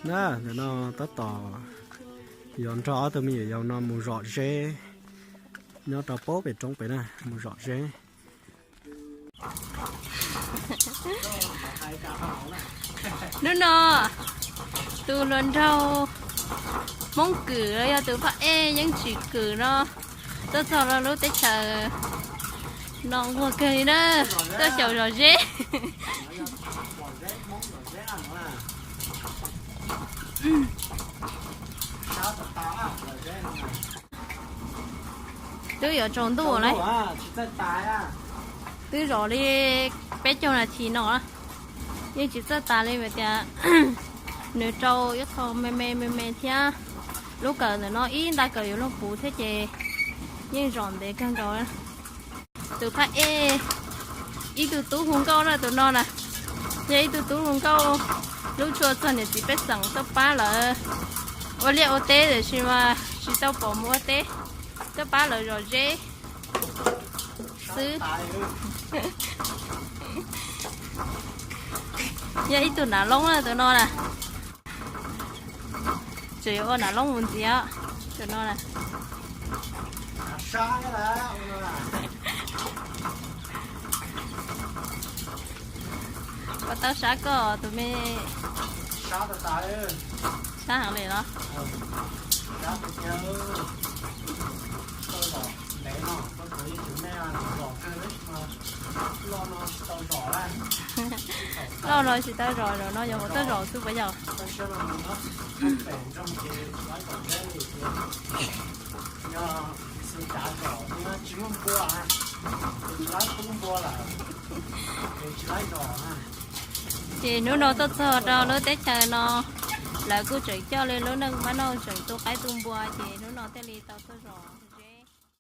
Na, ntawm no tab tom yuav nrog ob tug me nyuam yaus no mus zom zeb nyob rau pem roob pem na, mus zom zeb. Hnub no tus hluas nraug Hmoob Kwm los yog tus phaj ej Yeeb Tsim Kwm no tuaj txog rau lub teb chaws no nquag kawg li na, tuaj xyaum zom zeb. Twb yuav tsaus ntuj lawm, twb zom li peb caug nas this no, yeej tsis txawj tas li vim tias nws rau ib qho me me me me thiab. Lub kawm ntawm no ib nta kawm yuav luag puv thiab ces yeej zom ntev kawg nkaus. Tus phaj ej, ib tug tub hu nkauj na tus no na, yog ib tug tub hu nkauj, lub tshua txog niam txiv pej xeem tuaj pab lawv ua liaj ua teb tiam sis mas tsis tau pom mus ua teb, tuaj pab lawv zom zeb xwb. Yog ib tug nav loob na tus no na, tseem yuav ua nav loob mus ntxiv tus no na. Koj tau sab koj tus me, sab heev li los? Loj no tsis tau zom, zaum no yog mus tau zom xwb puas yog? Ces hnub no tuaj txog rau lub teb chaws no, lawv kuj tseem coj li lub neej mab noj tseem tu qaib tu npua ces hnub no thiaj li tau tuaj zom.